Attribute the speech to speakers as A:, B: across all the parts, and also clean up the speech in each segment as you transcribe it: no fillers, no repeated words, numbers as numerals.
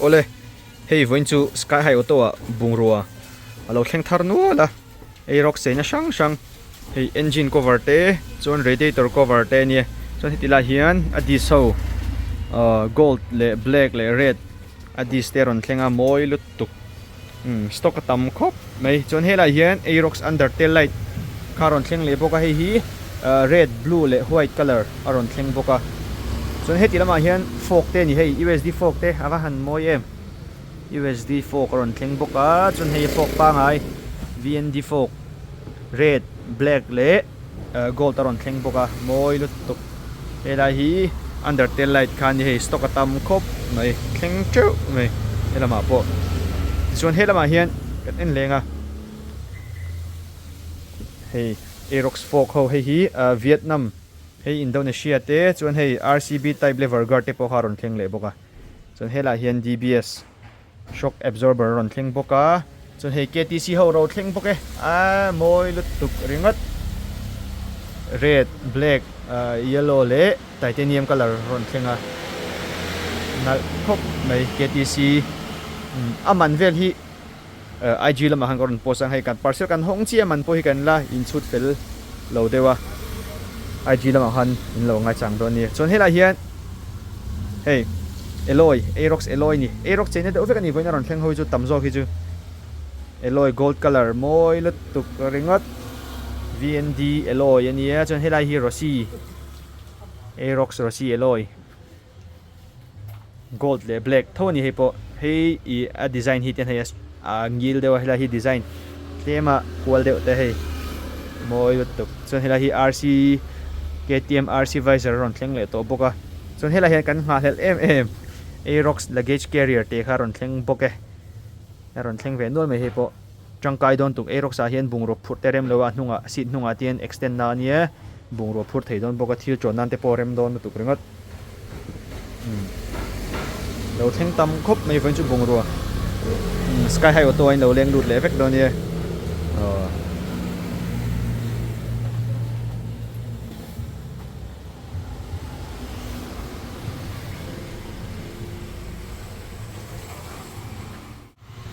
A: Awle, hei vawiin chu Sky High Auto ah bungrua a lo thleng thar nual a, eirawk cheina hrang hrang hei engine cover te chuan radiator cover te a nia, chuan heti lai hian a disc ho ahh gold leh black leh red a disc te a rawn thleng a mawi lutuk umm stock a tam khawp mai, chuan helai hian Aerox under tail light kha a rawn thleng leh bawk a hei hi ahh red blue leh white colour a rawn thleng bawk a chuan heti lamah hian fork te a ni hei U_S_D fork te a va han mawi em U_S_D fork a rawn thleng bawk a chuan hei fork pangai V_N_D fork red black leh ahh gold a rawn thleng bawk a mawi lutuk helai hi under tail light kha a ni hei stock a tam khawp mai thleng teuh mai helamah pawh tichuan helamah hian kan en leng a hei aerox fork ho hei hi ahh Vietnam hei Indonesia te chuan hei R_C_B type lever guard te pawh kha a rawn thleng leh bawk a chuan helaiah hian D_B_S. Shock absorber a rawn thleng bawk a, chuan hei KTC ho ro thleng bawk e, a mawi lutuk ringawt. Red, black, yellow leh titanium colour a rawn thleng a, nalh khawp mai KTC a man vel hi IG lamah khan ka rawn post ang hei kan parcel kan hawng chiah a man pawh hi kan la inchhut fel lo deuh a, IG lamah khan in lo ngaichang dawn a ni. Chuan helaiah hian hei. Alloy, Aerox alloy ni. Aerox cheina deuh vek a ni vawiin a rawn thleng ho hi chu tam zawk hi chu alloy gold colour mawi lutuk ringawt VND alloy a nia chuan helai hi Rossi Aerox Rossi alloy gold leh black tho a ni hei pawh hei ih a design hi te hei a ngil deuh a helai hi design tlem a kual deuh te hei mawi lutuk chuan helai hi RC KTM RC visor a rawn thleng leh tawh bawk a. Chuan helaiah hian kan nghahhlelh em em Aerox luggage carrier tih kha a rawn thleng bawk e. A rawn thleng ve nual mai hei pawh. Tangkai dawn tuk Aerox ah hian bungraw phurh te rem lo a, a hnungah seat hnungah te hian extend na a nia, bungraw phur thei dawn bawk a, thil chawn nan te pawh a rem dawn lutuk ringawt. Umm lo thleng tam khawp mai vawiin chu bungrua. Umm sky high auto ah in lo leng lut leh vek dawn nia. Aw.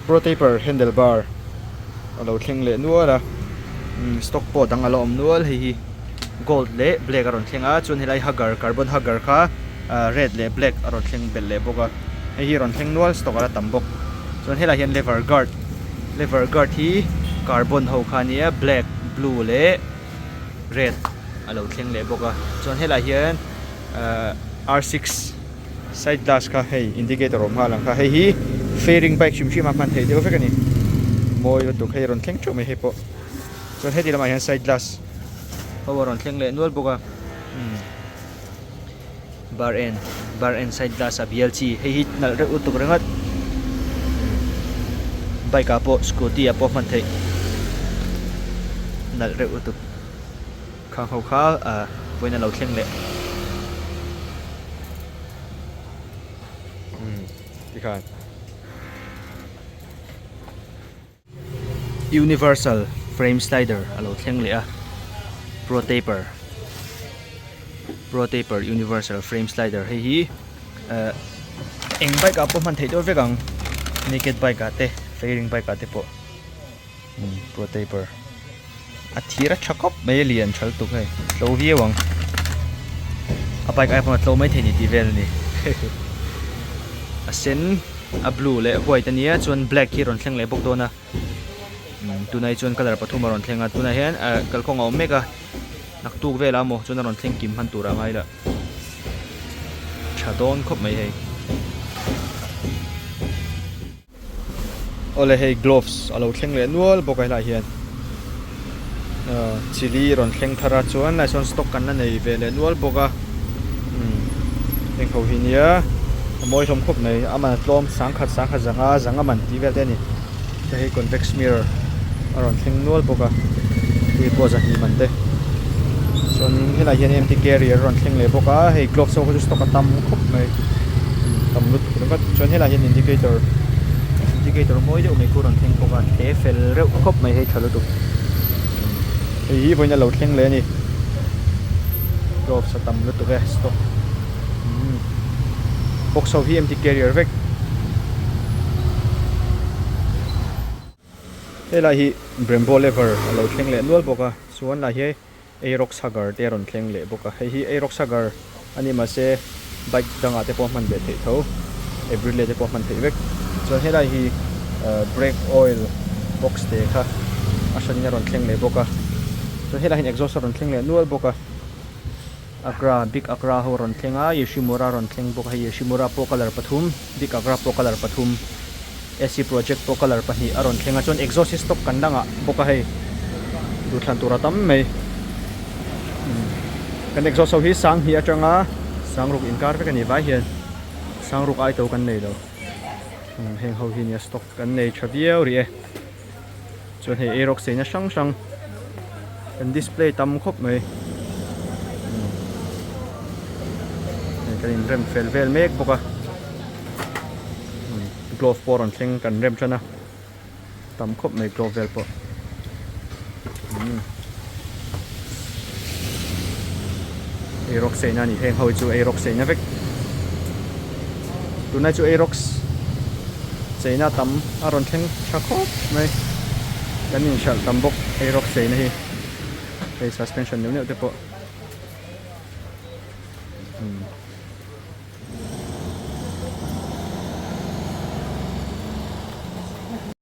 A: Pro taper handle bar a lo thleng leh nual a stock pawh dang a la awm nual hei hi gold leh black a rawn thleng a chuan helai hugger carbon hugger kha red leh black a rawn thleng belh leh bawk a hei hi a rawn thleng nual stock a la tam bawk chuan helaiah hian lever guard lever guard hi carbon ho kha a nia black blue leh red a lo thleng leh bawk a chuan helaiah hian ahh R six side glass kha hei indicator awm nghal ang kha hei hi fairing bike hrim hrim a hman theih deuh vek a ni mawi lutuk hei a rawn thleng theuh mai hei pawh chuan heti lamah hian side glass ho a rawn thleng leh nual bawk a umm bar en bar en side glass a bial chi hei hi nalh reuh lutuk ringawt bike ah pawh scooty ah pawh hman theih nalh reuh lutuk khang ho kha ah vawiin a lo thleng leh umm tikhan. Universal frame slider a lo thleng leh a pro taper pro taper universal frame slider hei hi eh eng bike ah pawh hman theih deuh vek ang naked bike ah te fairing bike ah te pawh umm pro taper a thir a tha khawp mai a lian tha lutuk hei tlo viau ang a bike ai pawn a tlo maithei ni tih vel a ni a sen. A blue leh white a nia chuan black hi a rawn thleng leh bawk dawn a umm tunah hi chuan colour pathum a rawn thleng a tunah hian ah kalkawng a awm mek a naktuk velah maw chuan a rawn thleng kim hman turah a ngai lah tha dawn khawp mai hei. Awle hei gloves a lo thleng leh nual bawk a helaiah hian ah chili rawn thleng thar a chuan lai sawn stock kan la nei ve leh nual bawk a umm heng ho hi nia a mawi hlawm khawp mai a man a tlawm sangkhat sangkhat zanga zanga man tih vel te a ni hei hi convex mirror a rawn thleng nual bawk a hei pawh zahnih man te chuanin helaiah hian empty carrier a rawn thleng leh bawk a hei gloves ho kha chu stock a tam khawp mai tam lutuk ringawt chuan helaiah hian indicator indicator mawi deuh mai khu a rawn thleng bawk a he fel reuh khawp mai hei tha lutuk hei hi vawiin a lo thleng leh a ni gloves a tam lutuk e stock box ho hi empty carrier vek. Helai hi Brembo lever a lo thleng leh nual bawk a, chuan lah hi Aerox Hugger te a rawn thleng leh bawk a, hei hi Aerox Hugger a ni mahse bike dangah te pawh a hman ve theih tho, Aprilia te pawh a hman theih vek. Chuan helai hi brake oil box te kha a hranin a rawn thleng leh bawk a, chuan helai hian exhaust a rawn thleng leh nual bawk a, Agra big Agra ho a rawn thleng a, Yoshimura a rawn thleng bawk a, hei Yoshimura pawh colour pathum, big Agra pawh colour pathum. AC project pawh colour pahnih a rawn thleng a chuan exhaust hi stock kan dangah bawk a hei duhthlan tur a tam mai kan exhaust ho hi sang hnih atanga sang ruk inkar vek a ni vai hian sang ruk ai to kan nei lo heng ho hi nia stock kan nei tha viau rih e chuan hei eirawk seina hrang hrang kan display tam khawp mai hei kan inrem fel vel mek bawk a. Glove pawh rawn thleng kan rem tan a, tam khawp mai glove vel pawh. Eirawk seina a ni, heng ho hi chu eirawk seina vek. Tunlai chu eirawk seina tam a rawn thleng tha khawp mai. Kan inhralh tam bawk eirawk seina hi, hei suspension neuh neuh te pawh.